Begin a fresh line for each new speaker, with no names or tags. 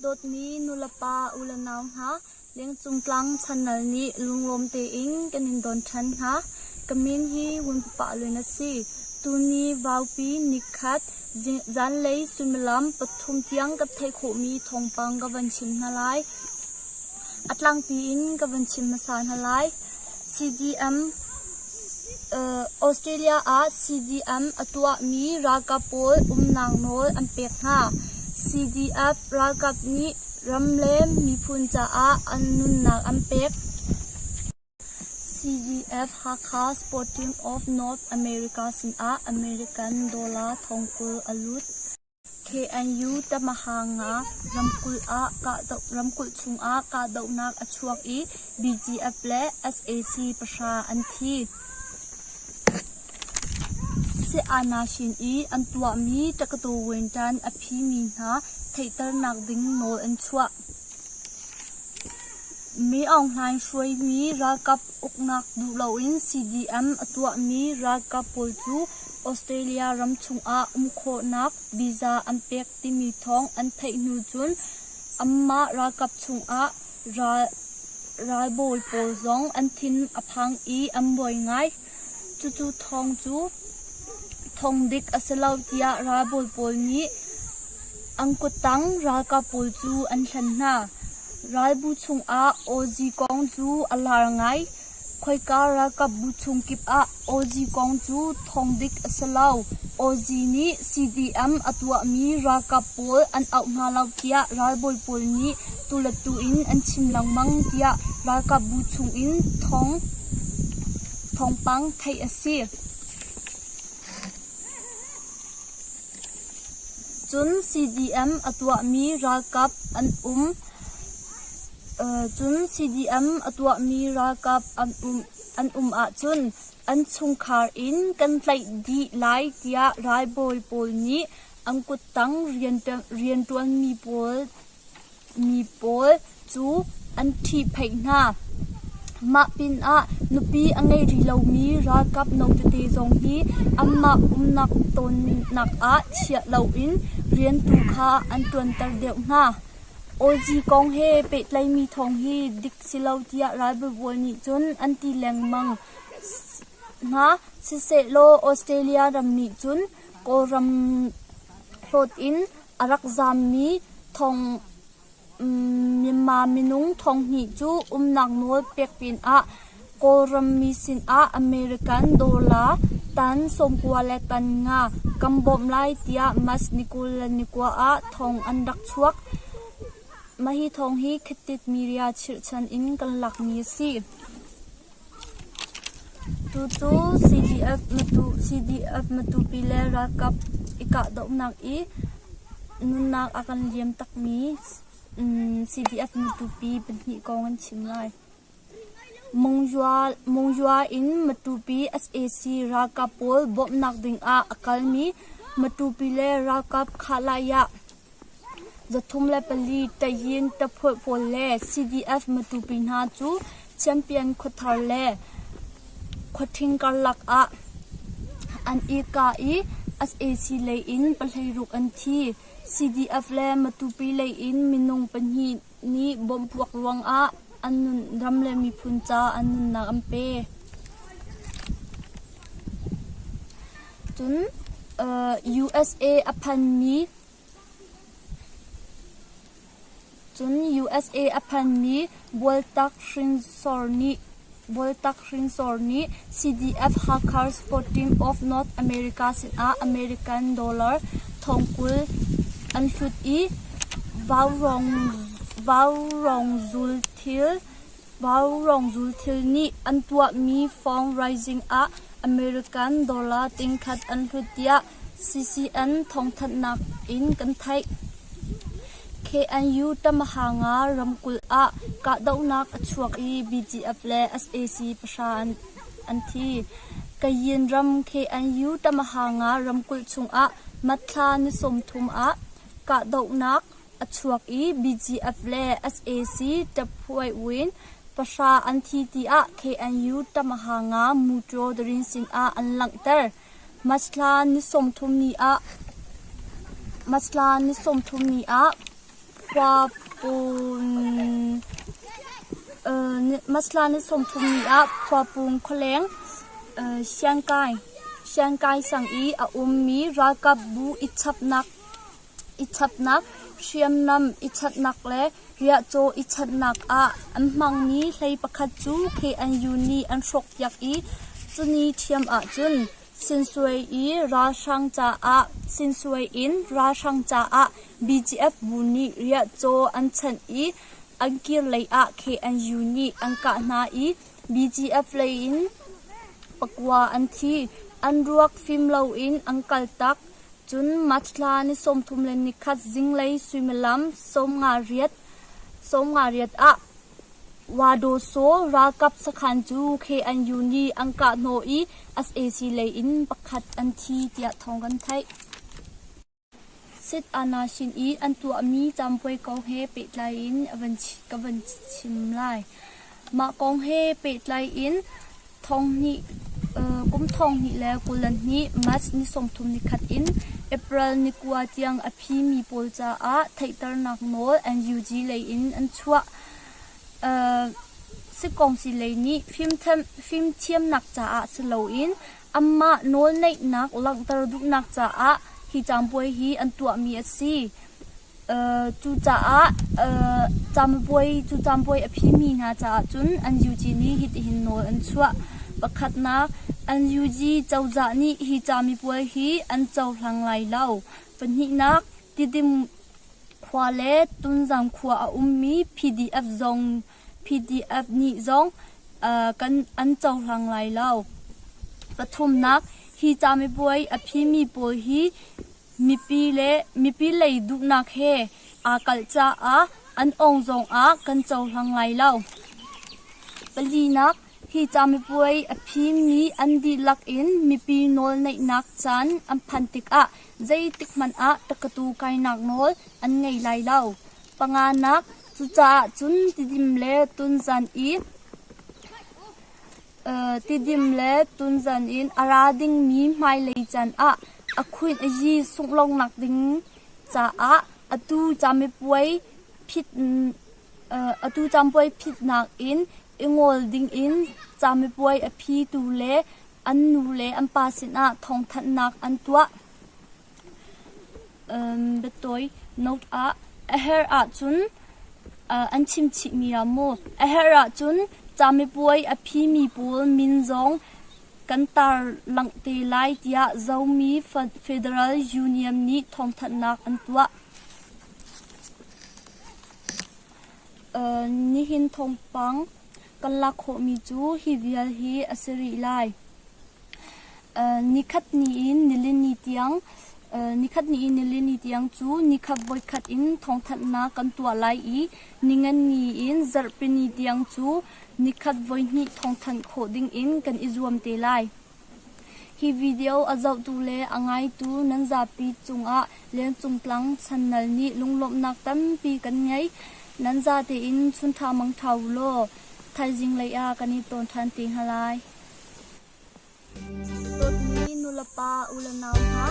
Dawtmi nulepa ulenau hna, lengcung tlang channel nih lunglawm tein kan in don ṭhan hna. Ka min hi Wun Papa Lwin a si. Tuni vaupi nikhat zanlei suimilam pathum tiang ka theih khawhmi thawngpang ka van chim hna lai. A tlangpi in ka van chim hmasa hna lai. CDM Australia ah CDM a tuahmi ralkap pawl umnak nawl an pek hna. CDF ralkap nih ram le miphun caah an nunnak an pek. CDF Hakha Sport Team of North America sinah American dollar thong 20 a lut. KNU Tamahanga ramkulh chungah kahdohnak a chuak i BGF le sac pahra an thi. Si-anashin i an tuahmi Takatawintan a phimi hna theihternak ding nawl an chuah. Mi Aung Hlaing hruaimi ralkap uknak duh loin CDM a tuahmi ralkap pawl cu Australia ram chungah um khawhnak visa an pek timi thawng an theih hnu cun anmah ralkap chungah ralbawi pawl zong an thin a phang i an buai ngai. Cucu thawng cu thawng dik a si lo tiah ralbawi pawl nih an kuttang ralkap pawl cu an hlen hna. Ralbu chungah Awzi kong cu a lar ngai. Khoika ralkapbu chung kip ah Awzi kong cu thawng dik a si lo. Awzi nih CDM a tuahmi ralkap pawl an auh hna lo tiah ralbawi pawl nih tu le tu in an chim lengmang tiah ralkapbu chungin thawngpang theih a si. Cun CDM a tuahmi ralkap an um. Cun CDM a tuahmi ralkap an um ahcun an chungkhar in kan tlaih dih lai tiah ralbawi pawl nih an kuttang rianṭuanmi pawl cu an ṭhihphaih hna. Mah pinah nupi a ngei rih lomi ralkap no tete zong hi anmah umnak tawnnak ah chiah loin rian tu kha an ṭuanter deuh hna. Awzi kong he pehtlaimi thawng hi dik si lo tiah ralbawi nih cun an ti lengmang hna. Siseh-law Australia ram nih cun Kawlram hlawt in a rak zaammi Myanmar minung 2,000 cu umnak nawl pek pinah Kawlram mi sinah American dollar tan 95 kan bawmh lai tiah March ni 29 ah thawng an rak chuak. Mah hi thawng hi Khatit media chirhchan in kan lakmi a si. Tucu CDF Matupi le ralkap i kahdohnak i nunnak a kan liam takmi CDF Matupi pahnih kong an chim lai. Monywa in Matupi sac ralkap pawl bawmhnak dingah a kalmi Matupi le ralkap Khalayah 304 Tayin taphawih pawl le CDF Matupi hna cu Champion khuathar le khuaṭhing karlak ah an i kah i sac lei in 16 an thi. CDF le Matupi lei in minung pahnih nih bomb puak ruangah an ram le miphun ca an nunnak an pe. Cun USA a phanmi Cun USA a phanmi Bualtak hrinsor nih CDF Hakha Sport Team of North America sinah American dollar 20,000 an hlut i Vaurawng zulthil nih an tuahmi fundraising ah American dollar tingkhat an hlut tiah CCN thawngthanhnak in kan theih. KNU Tamahanga ramkulh ah kahdohnak a chuak i BGF le sac pahra an thi. Kayin ram KNU Tamahanga ramkulh chungah Matthla ni 30 ah kahdohnak a chuak i BGF le sac Taphuai-win pahra an thi tiah KNU Tamahanga Muṭaw Darin sinah an langhter. March thla ni 30 ni ah. Khuapun March thla ni 30 ni ah Khuapung khualeng Siangkai Siangkai sang i a ummi ralkap bu i chapnak i chapnak, hriamnam i chanhnak le riahcaw i chanhnak ah an hmangmi hlei pakhat cu KNU nih an hrawkpiak i cuni ṭhiam ahcun Sinsuai i ralhrang caah Sinsuai in ralhrang caah BGF bu nih riahcaw an chanh i an kir lei ah KNU nih an kah hna i BGF lei in pakua an thi. An ruak fim loin an kaltak. Cun March thla ni 31 zinglei suimilam 58 ah Wadosaw ralkap sakhan cu KNU nih an kahhnawh i sac lei in pakhat an thi tiah thawng kan theih. Sit-Anashin i an tuahmi campuai kong he pehtlai in ka van chim lai. Mah kong he pehtlai in kum 2022 March ni 31 in April ni 9 tiang a phimi pawl caah theihternak nawl NUG lei in an chuah. Sikongsi lei nih fimthiamnak caah si loin anmah nawlneihnak langhter duhnak caah hi caampuai hi an tuahmi a si. Cucaah caamipuai cu caampuai a phimi hna caah cun NUG nih hitihin nawl an chuah. Pakhatnak, NUG cozah nih hi caamipuai hi an cohlang lai lo. Pahnihnak, Tidim khua le Tunzang khua a ummi PDF zong PDF nih zong kan an cohlang lai lo. Pathumnak, hi caamipuai a phimi pawl hi Mipi le mipi lei duhnak he aa kalh caah an awng zongah kan cohlang lai lo. Palinak, hi camipuai a phimmi an dihlak in mipi nawlneihnak caan an phanh tikah zeitik hmanh ah takatu kainak nawl an ngei lai lo. Panganak, cucaah cun Tidim le Tunzan i Tidim le Tunzan in a ra dingmi hmailei caan ah a khuin a yi sungh lonak ding caah atu camipuai phit atu camipuai phitnak in i ngol dingin camipuai a phitu le an nu le an pa sinah thawngthanhnak an tuah. Biatawi note ah a herh ahcun an chim chihmi ah maw a herh ahcun camipuai a phimi pawl min zong kan tar langh te lai tiah Zomi Federal Union nih thawngthanhnak an tuah. Nihin thawngpang kan lak khawhmi cu hi vial hi a si rih lai. Nikhat ni in nilini tiang nikhat ni in nilini tiang cu nikhat voikhat in thawngthanhnak kan tuah lai i ningan ni in zarhpini tiang cu nikhat voihnih thawngthanh khawh ding in kan i zuam te lai. Hi video a zohtu le a ngaitu nan zapi cungah Lengcungtlang channel nih lunglawmhnak tampi kan ngei. Nan zate in chunṭha mangṭha u law thaizing lei ah kan i tawn ṭhan te hna lai. Dawtmi nulepa u le nau hna.